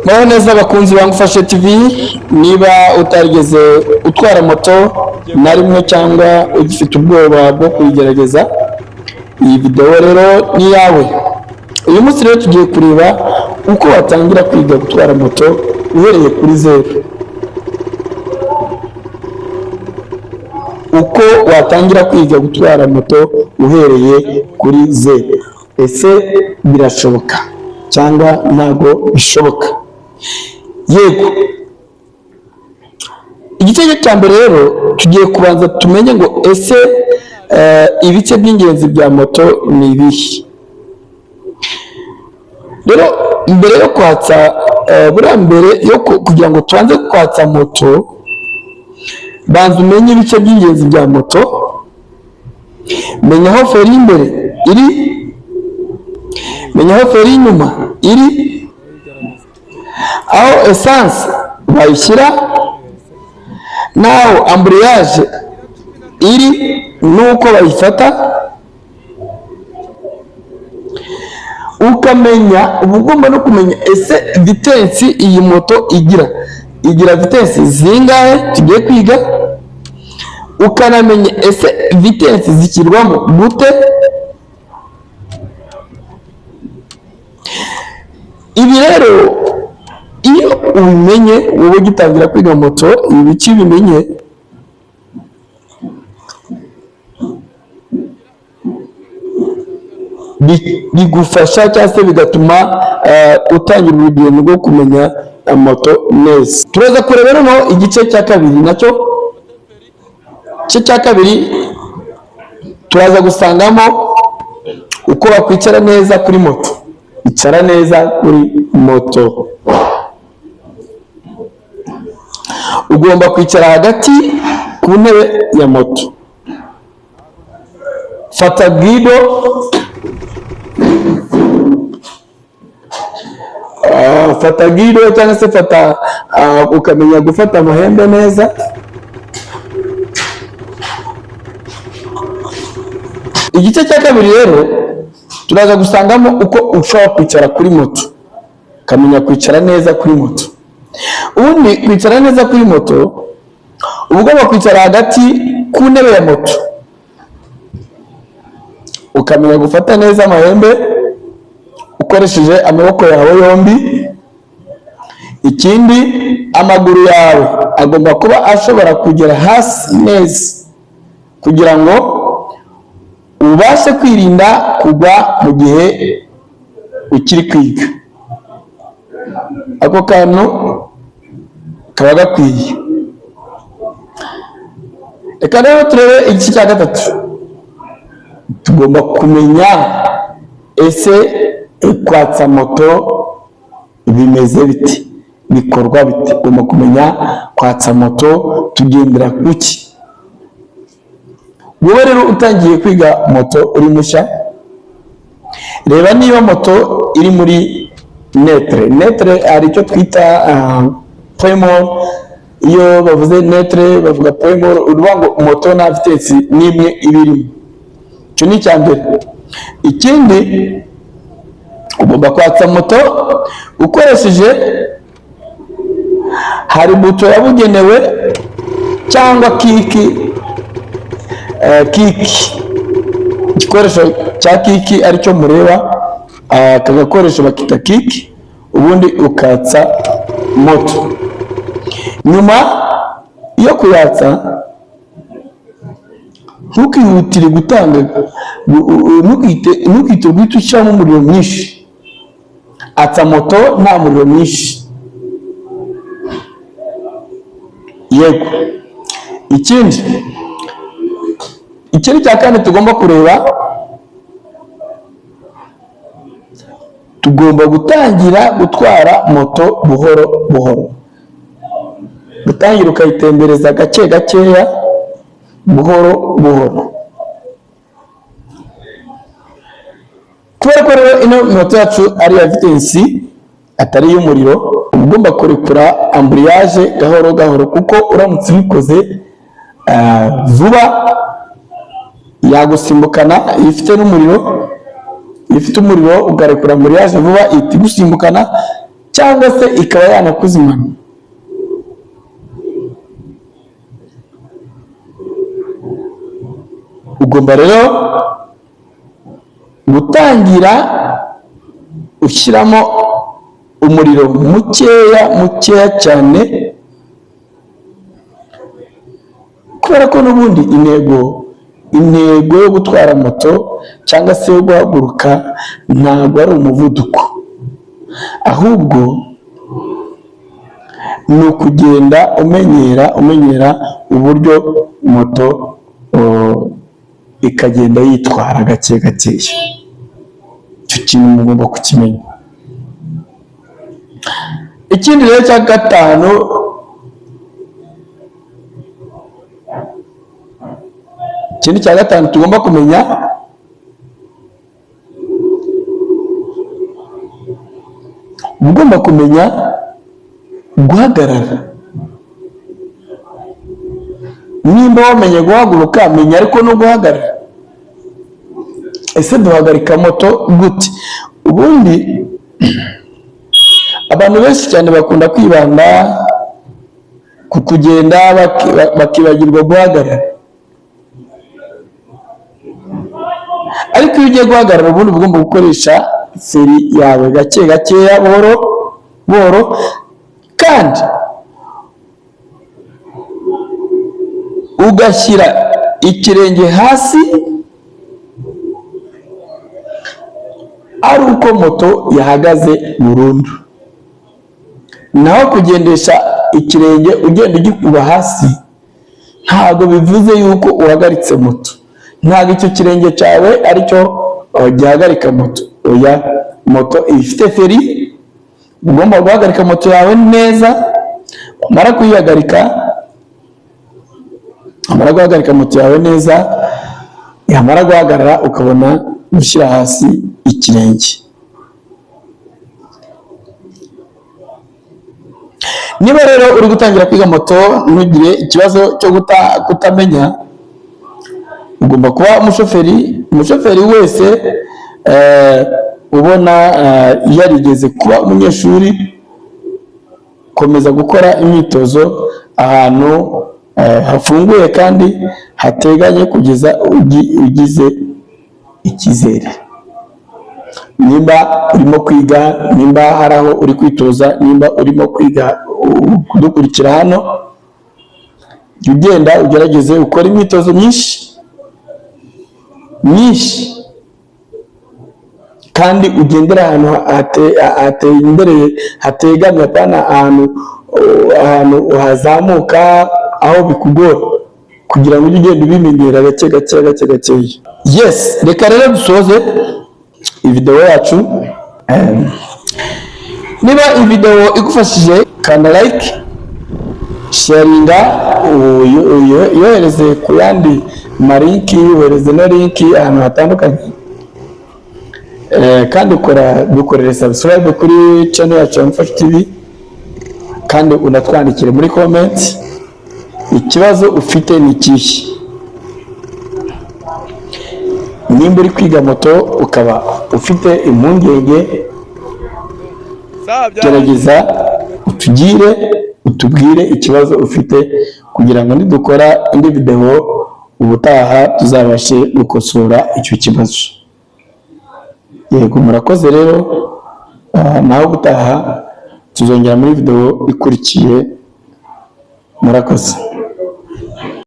Muraho neza abakunzi ba Ngufashe TV. Niba utarigeze utwara moto na rimwe cyangwa ugifite ubwoba bwo kuyigerageza, iyi videwo rero ni iyawe. Uyu munsi rero tugiye kureba uko watangira kwiga gutwara moto uhereye kuri zeru, uko watangira kwiga gutwara moto uhereye kuri zeru. Ese birashoboka cyangwa ntabwo bishoboka? Yego. Igice cya mbere rero tugiye kubanza tumenye ngo ese ibice by'ingenzi bya moto ni ibihe. Rero mbere yo kwatsa, buriya mbere yo kugira ngo tubanze kwatsa moto, banza umenye ibice by'ingenzi bya moto. Menya aho feri y'imbere iri, menya aho feri y'inyuma iri, aho esanse bayishyira, n'aho amburiyaje iri n'uko bayifata. Ukamenya, uba ugomba no kumenya ese vitensi iyi moto igira vitensi zingahe tugiye kwiga. Ukanamenya ese vitensi zishyirwamo gute. Ibi rero iyo ubimenye, wowe ugitangira kwiga moto, ibi bice ubimenye, bigufasha cyangwa se bigatuma utangira urugendo rwo kumenya moto neza. Turaza kureba noneho igice cya kabiri, nacyo igice cya kabiri turaza gusangamo uko wakwicara neza kuri moto. Icara neza kuri moto, ugomba kwicara hagati ku ntebe ya moto. Fata guido, fata guido cyangwa se fata, ukamenya gufata amahembe neza. Igice cya kabiri rero turaza gusangamo uko ushobora kwicara kuri moto, ukamenya kwicara neza kuri moto. Ubundi kwicara neza kuri moto, uba ugomba kwicara hagati ku ntebe ya moto, ukamenya gufata neza amahembe ukoresheje amaboko yawe yombi. Ikindi, amaguru yawe agomba kuba ashobora kugera hasi neza kugira ngo ubashe kwirinda kugwa mu gihe ukiri kwiga. Ako kantu kaba gakwiye. Reka rero turebe igice cya gatatu. Tugomba kumenya ese kwatsa moto bimeze bite, bikorwa bite. Ugomba kumenya kwatsa moto tugendera kuki. Wowe rero utangiye kwiga moto uri mushya, reba niba moto iri muri neutre. Neutre hari icyo twita point mort. Iyo bavuze neutre bavuga point mort, uruvuga ngo moto nta vitesi n'imwe iba irimo. Icyo ni icya mbere. Ikindi, ugomba kwatsa moto ukoresheje hari buto yabugenewe cyangwa kiki, kiki, igikoresho cya kiki aricyo mureba. Aka gakoresho bakita kiki. Ubundi ukatsa moto. Nyuma yo kuyatsa, ntukihutire gutanga, ntukihutire guhita ushyiramo umuriro mwinshi. Atsa moto nta muriro mwinshi. Yego. Ikindi cya kane tugomba kureba, tugomba gutangira gutwara moto buhoro buhoro, gutangira ukayitembereza gake gakeya, buhoro buhoro. Kubera ko rero ino moto yacu ari iya vitensi atari iy'umuriro, uba ugomba kurekura amburiyaje gahoro gahoro, kuko uramutse ubikoze vuba yagusimbukana. Iyo ifite n'umuriro, iyo ifite umuriro ukarekura amburiyaje vuba ihita igusimbukana. cyangwa se ikaba yanakuzimana. Ugomba rero gutangira ushyiramo umuriro mukeya mukeya cyane, kubera ko n'ubundi intego yo gutwara moto cyangwa se yo guhaguruka ntabwo ari umuvuduko, ahubwo ni ukugenda umenyera uburyo moto ikagenda yitwara gake gakeya. Icyo kintu mugomba kukimenya. Ikindi rero cya gatanu, ikindi cya gatanu tugomba kumenya, ugomba kumenya guhagarara. Nimba wamenye guhaguruka, menya ariko no guhagarara. Ese duhagarika moto gute? Ubundi abantu benshi cyane bakunda kwibanda ku kugenda, bakibagirwa guhagarara. Ariko iyo ugiye guhagarara, ubundi uba ugomba gukoresha feri yawe gake gakeya, buhoro buhoro, kandi ugashyira ikirenge hasi ari uko moto yahagaze burundu. Naho kugendesha ikirenge ugenda ugikuba hasi ntabwo bivuze yuko uhagaritse moto. Ntabwo icyo kirenge cyawe aricyo gihagarika moto. Oya, moto iba ifite feri, ugomba guhagarika moto yawe neza. Wamara kuyihagarika, wamara guhagarika moto yawe neza, yamara guhagarara ukabona gushyira hasi ikirenge. Niba rero uri gutangira kwiga moto, ntugire ikibazo cyo kutamenya. Ugomba kuba umushoferi. Umushoferi wese ubona yarigeze kuba umunyeshuri, komeza gukora imyitozo ahantu hafunguye kandi hateganye kugeza ugize icyizere. Nimba urimo kwiga, nimba hari aho uri kwitoza, nimba urimo kwiga kudukurikira hano, jya ugenda ugerageze ukore imyitozo myinshi myinshi, kandi ugendere ahantu hatendereye, hategamye, apana ahantu hazamuka aho bikugora, kugira ngo ujye ugenda ubimenyera gake gake gake gakeya. Yes, reka rero dusoze video yacu. Niba iyi video igufashije, kanda like, sharinga, yohereze ku yandi malinki, yohereze na linki ahantu hatandukanye. Kandi dukorere subscribe kuri channel yacu ya Mfasha TV, kandi unatwandikire muri comment ikibazo ufite ni ikihe. Nimba uri kwiga moto ukaba ufite impungenge, gerageza utugire, utubwire ikibazo ufite, kugira ngo nidukora indi video ubutaha tuzabashe gukosora icyo kibazo. Yego, murakoze rero, naho ubutaha tuzongera muri video ikurikiye. Murakoze.